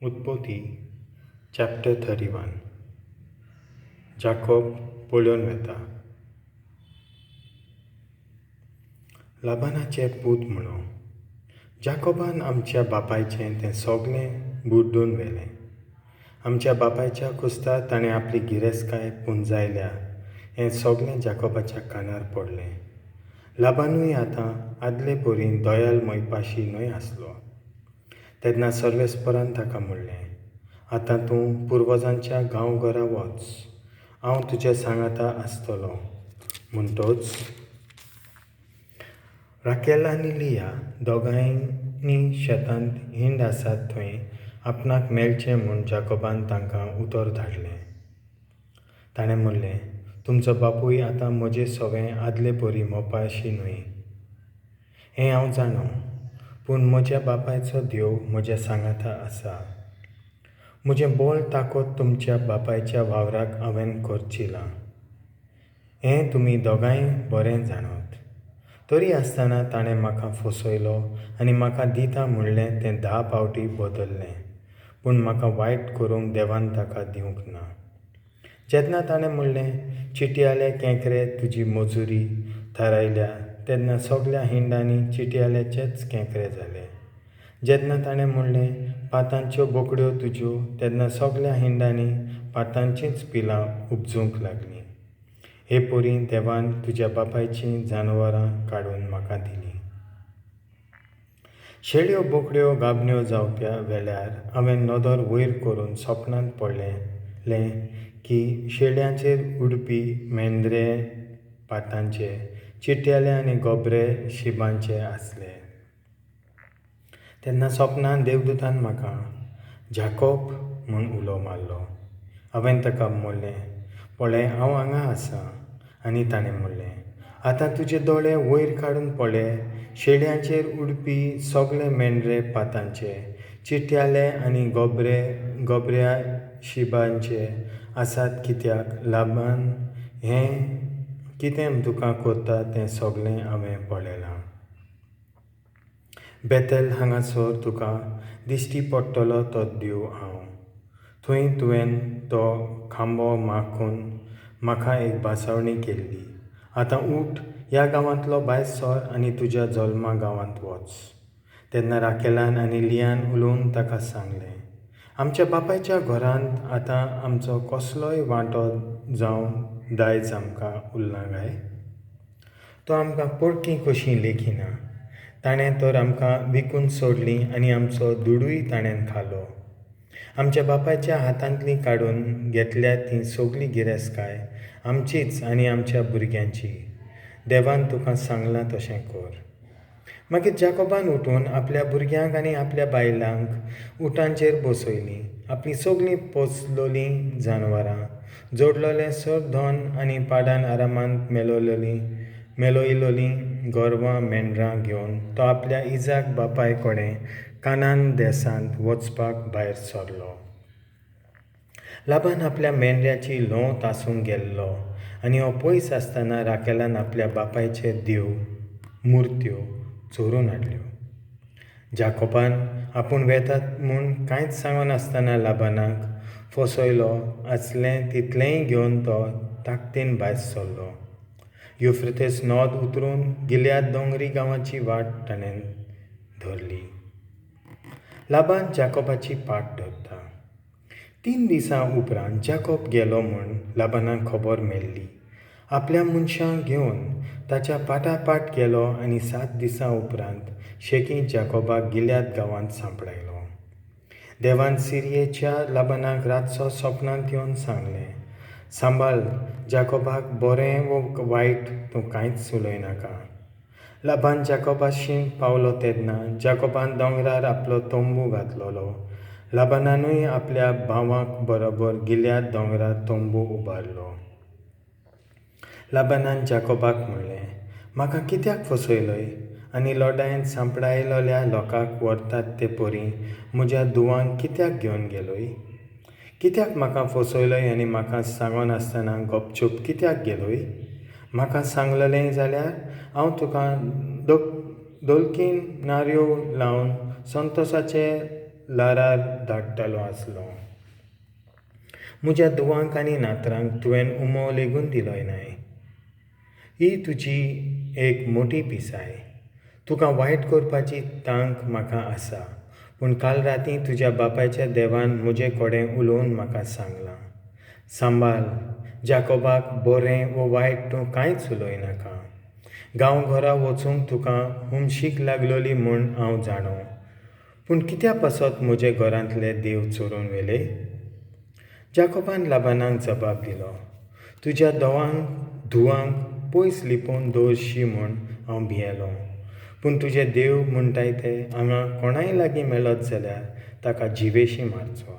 उत्पत्ती चॅप्टर 31. जाकोब पळोवन वेता. लाबानाचे पूत म्हणो जाकोबान आमच्या बापायचें तें सगळें बुड्डून व्हेलें. आमच्या बापायच्या खुस्तार ताणें आपली गिरेस्तकाय पुंजायल्या हें सगळें जाकोबाच्या कानार पडलें. लाबानूय आतां आदले परी दयाल मोयपाशी न्हय आसलो. तेन्ना सर्वेस्परान ताका म्हणलें, आतां तूं पुर्वजांच्या गांवघरा वच, हांव तुज्या सांगाता आसतलो. म्हणटच राकेल आनी लिया दोगांयनी शेतांत हिंड आसात थंय आपणाक मेळचें म्हूण जाकोबान तांकां उतर धाडलें. ताणें म्हणलें, तुमचो बापूय आतां म्हजे सवें आदले परी मोपाशी न्हय हें हांव जाणा, पूण म्हज्या बापायचो देव म्हज्या सांगाता आसा. म्हजें बळ ताकद तुमच्या बापायच्या वावराक हांवें खर्चिलां हें तुमी दोगांय बरें जाणात. तरी आसतना ताणें म्हाका फसयलो आनी म्हाका दिता म्हणलें तें 10 फावटी बदल्लें, पूण म्हाका वायट करूंक देवान ताका दिवंक ना. जेन्ना ताणें म्हणलें, चिटयाले केंकरे तुजी मजुरी थारायल्या, तेन्ना सगल्या हिंडांनी चिटयाल्याचेच केंकरे जाले. जेन्ना ताणें म्हणलें, पातांच्यो बोकड्यो तुज्यो, तेन्ना सगल्या हिंडांनी पातांचींच पिलां उपजूंक लागलीं. हे परी देवान तुज्या बापायचीं जानवरां काडून म्हाका दिलीं. शेळ्यो बोकड्यो गाबण्यो जावप्या वेळार हांवें नदर वयर करून सपनांत पळयलें की शेळ्यांचेर उडपी मेंद्रे पातांचे, चिट्याले आनी गोबरे शिबांचे आसले. तेन्ना सपनांत देवदूतान म्हाका जाकोब म्हूण उलो मारलो. हांवें ताका म्हणलें, पळय हांव हांगा आसा. आनी ताणें म्हणलें, आतां तुजे दोळे वयर काडून पळय, शेळ्यांचेर उडपी सगळे मेंढरे पातांचे, चिट्याले आनी गोबरे गोबऱ्या शिबांचे आसात, कित्याक लाबान हें कितें तुका करता तें सगळें हांवें पळयलां. बेतेल हांगासर तुका दिश्टी पडटलो तो देव हांव. थंय तुवें तो खांबो माखून म्हाका एक भासावणी केल्ली. आतां उठ, ह्या गांवांतलो भायर सर आनी तुज्या जल्मा गांवांत वच. तेन्ना राकेलान आनी लियान उलोवन ताका सांगलें, आमच्या बापायच्या घरांत आतां आमचो कसलोय वांटो जावं दायज आमकां उरलां काय? तो आमकां परकी कशी लेखिना. ताणें तर आमकां विकून सोडलीं आनी आमचो दुडूय ताणें खालो. आमच्या बापायच्या हातांतली काडून घेतल्या ती सगळी गिरेस्तकाय आमचीच आनी आमच्या भुरग्यांची. देवान तुका सांगलां तशें कर. मागीर जाकोबान उठून आपल्या भुरग्यांक आनी आपल्या बायलांक उटांचेर बसयलीं. आपलीं सगळीं पोसलोलीं जानवरां, जोडलोलें सर धन आनी पाडान आरामांत मेळयलोलीं गोरवां मेंढरां घेवन तो आपल्या इजाक बापाय कडेन कानान देसांत वचपाक भायर सरलो. लाबान आपल्या मेंढऱ्याची ल्हंव तासूंक गेल्लो आनी हो पयस आसतना राकेलान आपल्या बापायचे देव मुर्त्यो चोरून हाडल्यो. जाकोबान आपूण वेतात म्हूण कांयच सांगनासतना लाबानाक फसयलो आसलें तितलेंय घेवन तो ताकदीन भायर सरलो. युफ्रेतेस नद उतरून गिलयाद दोंगरी गांवाची वाट ताणें धरली. लाबान जाकोबाची पाट धरता. 3 दिसां उपरांत जाकोब गेलो म्हूण लाबानाक खबर मेळ्ळी. आपल्या मनशांक घेवन ताच्या पाटापाट गेलो आनी 7 दिसां उपरांत शेकी जाकोबाक गिलयाद गांवांत सांपडायलो. देवान सिरियेच्या लाबानाक रातचो सपनांत येवन सांगलें, सांबाळ, जाकोबाक बरें वो वायट तूं कांयच उलयनाका. लाबान जाकोबाशीं पावलो तेन्ना जाकोबान दोंगरार आपलो तंबू घातलोलो. लाबानानूय आपल्या भावांक बरोबर गिलयाद दोंगरार तंबू उबारलो. लाबानान जाकोबाक म्हणलें, म्हाका कित्याक फसयलोय आनी लडायेंत सांपडायलोल्या लोकांक व्हरतात ते परी म्हज्या धुवांक कित्याक घेवन गेलोय? कित्याक म्हाका फसयलोय आनी म्हाका सांगनासतना गपचूप कित्याक गेलोय? म्हाका सांगलेलें जाल्यार हांव तुका दोलकीन नारयो लावन संतोसाचे लारार धाडटलो आसलो. म्हज्या धुवांक आनी नातरांक तुवें उमो लेगून दिलोय नाय. ही तुजी एक मोटी पिसाय. तुका वायट करपाची तांक म्हाका आसा, पूण काल रातीं तुज्या बापायच्या देवान म्हजे कडेन उलोवन म्हाका सांगलां, सांबाळ, जाकोबाक बरें वो वायट तूं कांयच उलयनाका. गांवघरा वचूंक तुका उमशीक लागलोली म्हूण हांव जाणो, पूण कित्या पासत म्हजे घरांतले देव चोरून व्हेले? जाकोबान लाबानाक जबाब दिलो, तुज्या दोवांक धुवांक पयस लिपोवन दवरशी म्हूण हांव भियेलों, पूण तुजे देव म्हणटाय ते हांगा कोणाय लागीं मेळत जाल्यार ताका जिवेशी मारचो.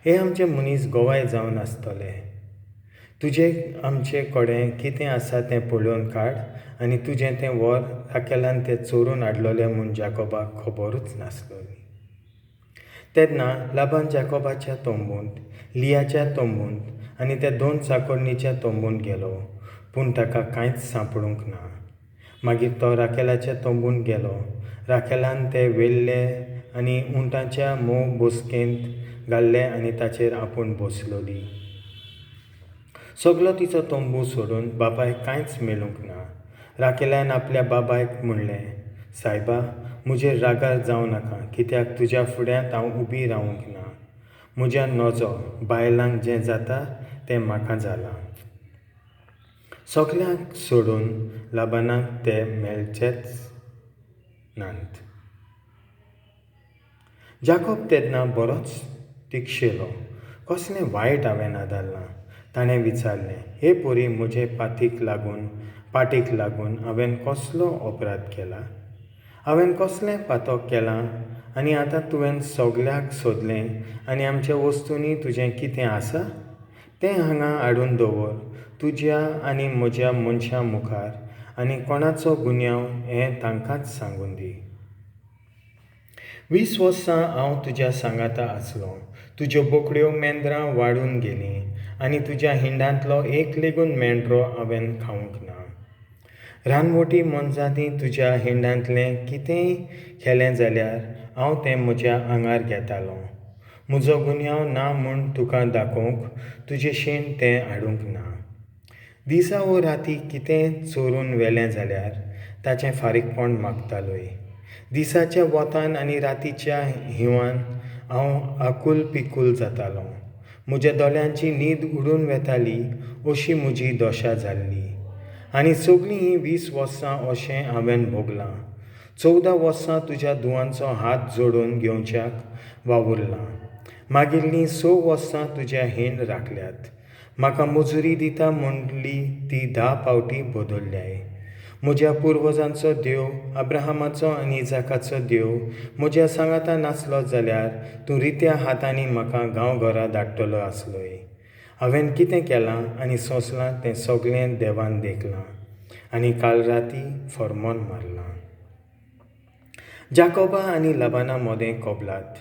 हे आमचे मनीस गवाय जावन आसतले. तुजें आमचे कडेन कितें आसा तें पळोवन काड आनी तुजें तें व्हर. राकेलान तें चोरून हाडलोलें म्हूण जाकोबाक खबरूच नासलोली. तेन्ना लाबान जाकोबाच्या तंबूंत, लियाच्या तंबूंत आनी त्या दोन चाकरणीच्या तंबूंत गेलो, पूण ताका कांयच सांपडूंक ना. मागीर तो राकेलाच्या तंबूंत गेलो. राकेलान ते व्हेल्ले आनी उंटाच्या मोव बसकेंत घाल्ले आनी ताचेर आपूण बसलोली. सगलो तिचो तंबू सोडून बापायक कांयच मेळूंक ना. राकेलान आपल्या बाबायक म्हणलें, सायबा, म्हजेर रागार जावं नाका, कित्याक तुज्या फुड्यांत हांव उबी रावूंक ना. म्हज्या नजो, बायलांक जें जाता तें म्हाका जालां. सगल्यांक सोडून लाबानाक ते मेळचेच नात. जाकोब तेन्ना बरोच तिगशेलो. कसलें वायट हांवें आदारलां? ताणें विचारलें, हे पोरी, म्हजे पाटीक लागून हांवें कसलो अपराध केला? हांवें कसलें पातक केलां? आनी आतां तुवें सगल्याक सोदलें आनी आमच्या वस्तूंनी तुजें कितें आसा तें हांगा हाडून दवर, तुज्या आनी म्हज्या मनशां मुखार, आनी कोणाचो गुन्यांव हें तांकांच सांगून दी. 20 वर्सां हांव तुज्या सांगाता आसलों. तुज्यो बोकड्यो मेंद्रां वाडून गेलीं आनी तुज्या हिंडांतलो एक लेगून मेंढरो हांवें खावंक ना. रानवटी मोनजाती तुज्या हिंडांतलें कितेंय खेलें जाल्यार हांव तें म्हज्या आंगार घेतालों. म्हजो गुन्यांव ना म्हूण तुका दाखोवंक तुजेशीण तें हाडूंक ना. दिसा वो राती कितेंय चोरून व्हेलें जाल्यार ताचें फारीकपण मागतालोय. दिसाच्या वोतान आनी रातीच्या हिंवान हांव आकूल पिकूल जातालों. म्हज्या दोळ्यांची न्हीद उडून वेताली, अशी म्हजी दशा जाल्ली. आनी सगलीं हीं 20 वर्सां अशें हांवें भोगलां. 14 वर्सां तुज्या धुवांचो हात जोडून घेवच्याक वावुरलां. मागिल्लीं 6 वर्सां तुज्या हीण राखल्यात. म्हाका मजुरी दिता म्हणली ती 10 फावटी बदल्ल्याय. म्हज्या पुर्वजांचो देव, अब्राहमाचो आनी इजाकाचो देव म्हज्या सांगाता नासलो जाल्यार तूं रित्या हातांनी म्हाका गांवघरा धाडटलो आसलोय. हांवें कितें केलां आनी सोंसलां तें सगळें देवान देखलां आनी काल राती फॉर्मोन मारलां. जाकोबा आनी लाबाना मोदें कबलात.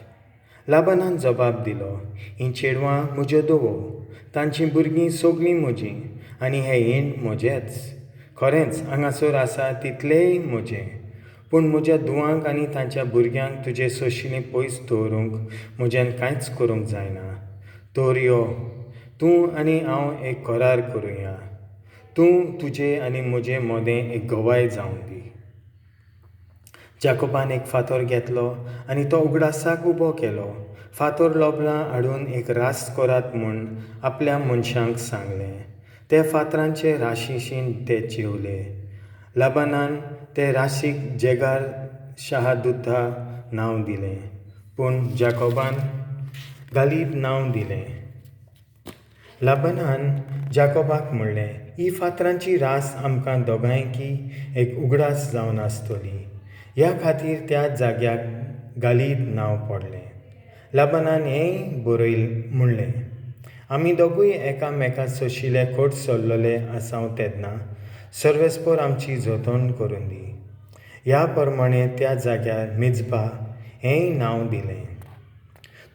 लाबानान जबाब दिलो, हीं चेडवां म्हज्यो दवो, तांचीं भुरगीं सगळीं म्हजीं आनी हे हींड म्हजेच. खरेंच हांगासर आसा तितलेंय म्हजें. पूण म्हज्या धुवांक आनी तांच्या भुरग्यांक तुजे सोशिलीं पयस दवरूंक म्हज्यान कांयच करूंक जायना. तर यो, तूं आनी हांव एक करार करुया. तूं तुजे आनी म्हजे मोदें एक गवाय जावन दी. जाकोबान एक फातर घेतलो आनी तो उगडासाक उबो केलो. फातर लोबलां हाडून एक रास करात म्हूण आपल्या मनशांक सांगलें. ते फातरांचे राशीशीन ते जेवले. लाबानान ते राशीक जेगार शहादुथा नांव दिलें, पूण जाकोबान गालीद नांव दिलें. लाबानान जाकोबाक म्हणलें, ही फातरांची रास आमकां दोगांयकी एक उगडास जावन आसतली. ह्या खातीर त्या जाग्याक गालीद नांव पडलें. लाबानान हेंय बरयल म्हणलें, आमी दोगूय एकामेका सोशिले खोट सरलेले आसाव तेन्ना सर्वेस्पर आमची जतन करून दी. ह्या प्रमाणे त्या जाग्यार मिजबा हेंय नांव दिलें.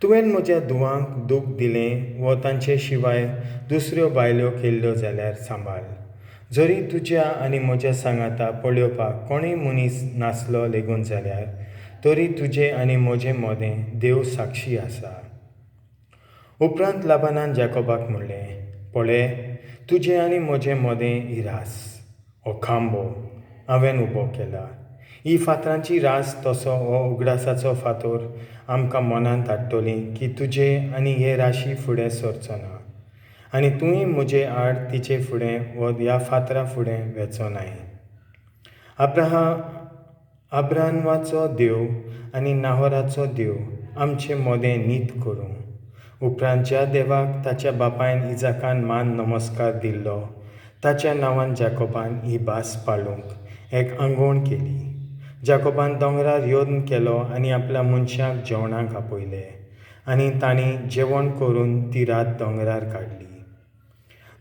तुवें म्हज्या धुवांक दूख दिलें वो तांचे शिवाय दुसऱ्यो बायल्यो केल्ल्यो जाल्यार सांबाळ. जरी तुज्या आनी म्हज्या सांगाता पळोवपाक कोणूय मनीस नासलो लेगून जाल्यार तरी तुजे आनी म्हजे मदें देव साक्षी आसा. उपरांत लाबानान जाकोबाक म्हणलें, पळय, तुजे आनी म्हजे मदें ही रास, हो खांबो हांवें उबो केला. ही फातरांची रास तसो हो उगडासाचो फातर आमकां मनांत हाडटली की तुजे आनी हे राशी फुडें सरचो ना, आनी तूंय म्हजे आड तिचे फुडें वा ह्या फातरा फुडें वेचो नाय. अब्राहमाचो देव आनी नाहोराचो देव आमचे मदें नीत करूं. उपरांत ज्या देवाक ताच्या बापायन इजाकान मान नमस्कार दिल्लो ताच्या नांवान जाकोबान ही भास पाळूंक एक आंगवण केली. जाकोबान दोंगरार यत्न केलो आनी आपल्या मनशाक जेवणाक आपयले आनी तांणी जेवण करून ती रात दोंगरार काडली.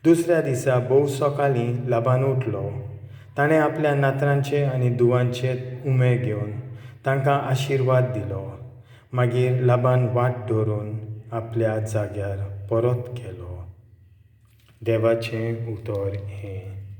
दुसऱ्या दिसा भोव सकाळीं लाबान उठलो. ताणें आपल्या नातरांचे आनी धुवांचे उमे घेवन तांकां आशिर्वाद दिलो. मागीर लाबान वाट धरून आपल्या जाग्यार परत गेलो. देवाचें उतर हें.